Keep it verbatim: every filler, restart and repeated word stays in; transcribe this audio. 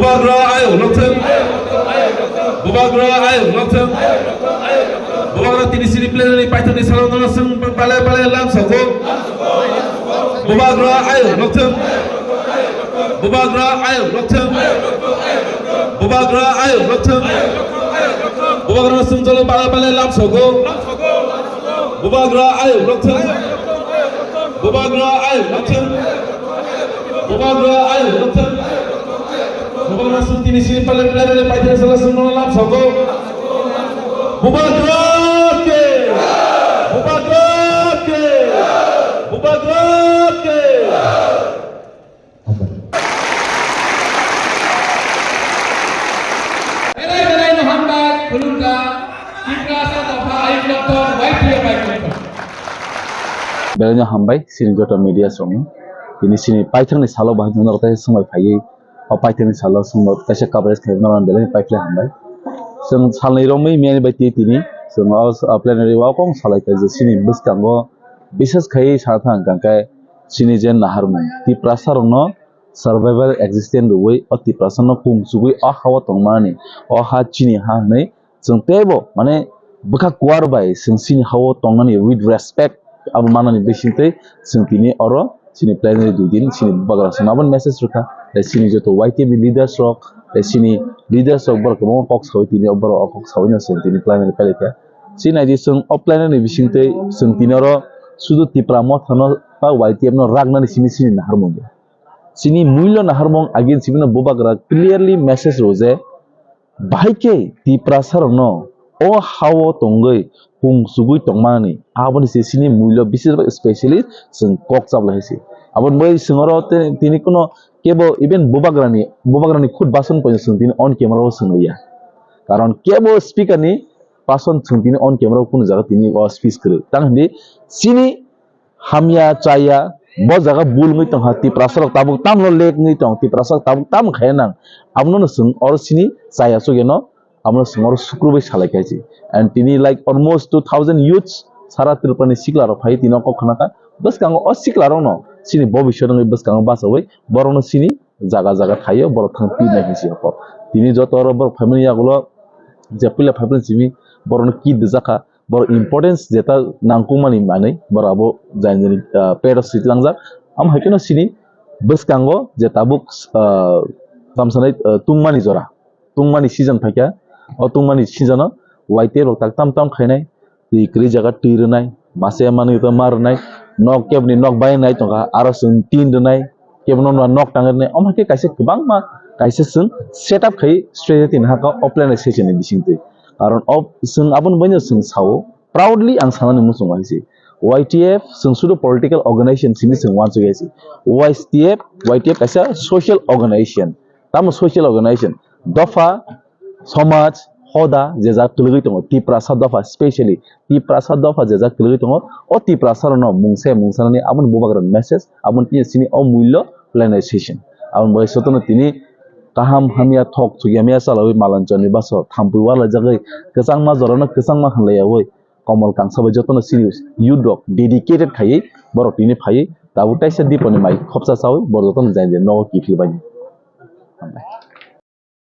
Bubagra ayuk lokthwng. Bubagra ayuk lokthwng. Bubagra tini sini plenary paithakni salo nono swng pale pale lam sogo. Bubagra ayuk lokthwng. Bubagra ayuk lokthwng. Bubagra ayuk lokthwng. Bubagra swng jolo pale pale lam sogo. Bubagra ayuk lokthwng. Bubagra ayuk lokthwng. Bubagra ayuk lokthwng. Bubagra swng tini sini pale pale paithakni salo swng nono lam sogo. Bubagra ke. Bubagra ke. Bubagra ke. Belai belai no hambai khulumkha Tiprasa dopha ayuk lokthwng Y T F bai khulumkha. Belai no hambai sini joto media song. Tini sini paithakni salo bahai norok tai swngbai phaiwi. O paithakni salo swngno kaisa coverage khaimano belai paiphlai hambai. Chwng salni romwi miyani bai twi tini chwng o plenary o kok salai kha je sini bwskango bises khai sa thang kangkhe sini je naharmung Tiprasa rokno survival existence rwui o Tiprasa no kung chugui o ha o tongmani o ha chini ha hwnwi chwng teibo mane bwkha kuar bai chwng chini ha o tongnani with respect abo manani bisingtwi chwng tini oro chini plenary dui din chini bubagra chwng aboni message rwkha. Tei chini joto Y T F ni leaders rok tei chini leaders rok borok kwbangma kok saui tini borok o kok saui no chwng tini plenary pailai kha. Chini naidi chwng o plenary ni bisingtwi chwng tini oro sudu Tipra Motha no ba Y T F no raknani simi chini naharmung ya. Chini mullo naharmung again simi no bubagra clearly message rw je, bahai khe Tiprasa rokno o ha-o tongwi kung chugui tongmani, aboni se chini mullo bisir bai specially chwng kok chaplai hai se. Aboni bai chwng oro te-, tini kuno kebo even bubagrani, bubagrani khud bason poino chwng tini on camera o chwng ya. Karon kebo speaker ni bason chwng tini on camera o kuno jaga tini o speech kwrwi. Tang hindi chini hamya chaya, bo jaga bul wngwi tongkha, Tiprasa rok tabuk tamno lek wngwi tong, Tiprasa rok tabuk tamo khaya nang, abono no chwng oro sini chaya chugeno, abono chwng oro sukru bai salai khaisi. And tini like almost two thousand youths sara Tripura ni sikla rok phai tini kok khna kha, bwskango o sikla rokno sini bobiswt wngwi bwskango bachawi borokno sini jaga jaga thaio, borok thang pirnai hinsi hoko. Tini joto oro borok phaimani yagulo je puila phaimani simi borokno kit rwjakha, borok importance jeta nangkukmani manwi borok abo jani jani, ah, pet o switwi langjak. Amo hai kheno sini bwskango je tabuk, ah, tamsanai, ah, tungmani jora, tungmani season phaikha, o tungmani season o Y T F rok tak tam tam khainai, twi kwrwi jaga twi rwnai, mase manwi to ma rwnai, nok keboni nok bai nai tongkha, aro chwng tin rwnai, kebono nwa nok tang rwnai, omo hai khe kaisa kwbangma kaisa chwng setup khai strategy tin hakha offline session ni bisingtwi. Karon o chwng aboni baino chwng sao, proudly ang sanani muchungo hai se. Y T F chwng sudu political organization simi chwng uansuk ya se. Y T F, Y T F kaisa social organization. Tamo social organization? Dopha, somaj, hoda je jak kwlwgwi tongo, Tiprasa dopha, specially Tiprasa dopha je jak kwlwgwi tongo, o Tiprasa rokno mungsa mungsanani aboni bubagrani message, aboni tini sini o mullo planetization. Aboni bai sotono tini kaham hamya thok chukya maya chalawi malanchani baso thampui warlaijagwi kwchangma jorano kwchangma hwnlaiyawi Komol Kangsa bai jotono sini youth rok dedicated khaiwi borok tini phaiwi tabuk taisa diponi mai khopsa chawi borok jotono jai jai nogo kiphil baini.